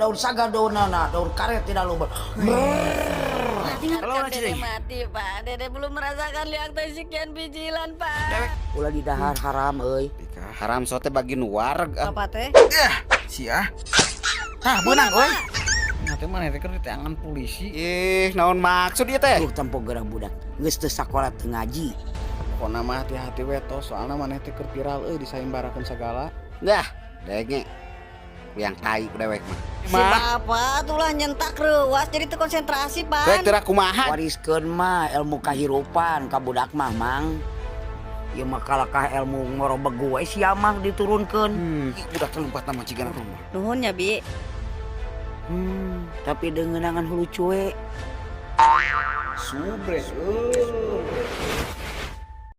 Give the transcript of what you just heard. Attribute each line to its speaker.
Speaker 1: Daun saga daunana, daun karet tidak luber.
Speaker 2: Biarkan Dede mati, Pak. Dede belum merasakan liang teh sekian bijilan, Pak.
Speaker 1: Ulah didahar, haram euy.
Speaker 3: Haram sote bagi nu wareg ah.
Speaker 2: Bapak teh.
Speaker 4: Sia. Tah, beunang euy.
Speaker 5: Nah, teh mana teh keur diteangan polisi.
Speaker 3: Ih, naon maksud ieu teh?
Speaker 1: Tuh tempo geura budak. Geus teu sakola, teu ngaji.
Speaker 5: Pokona mah hati-hati we tos, soalna maneh teh keur viral euy, disaimbarakeun sagala.
Speaker 3: Dah, denge. Yang tai ku dewek mah.
Speaker 2: Si bapak tuh lah nyentak reuas, jadi teu konsentrasi,
Speaker 3: Rek
Speaker 2: Pan.
Speaker 3: teu kumaha?
Speaker 1: Wariskeun mah ilmu kahirupan ka budak mah, Mang. Ieu mah kalakah ilmu ngorobeg we sia mah diturunkeun.
Speaker 3: Ih, budak teh lumpat nama cigana rumah.
Speaker 2: Nuhun ya, Bi.
Speaker 1: Tapi deungeunangan hulu cuek.
Speaker 5: Subre euy.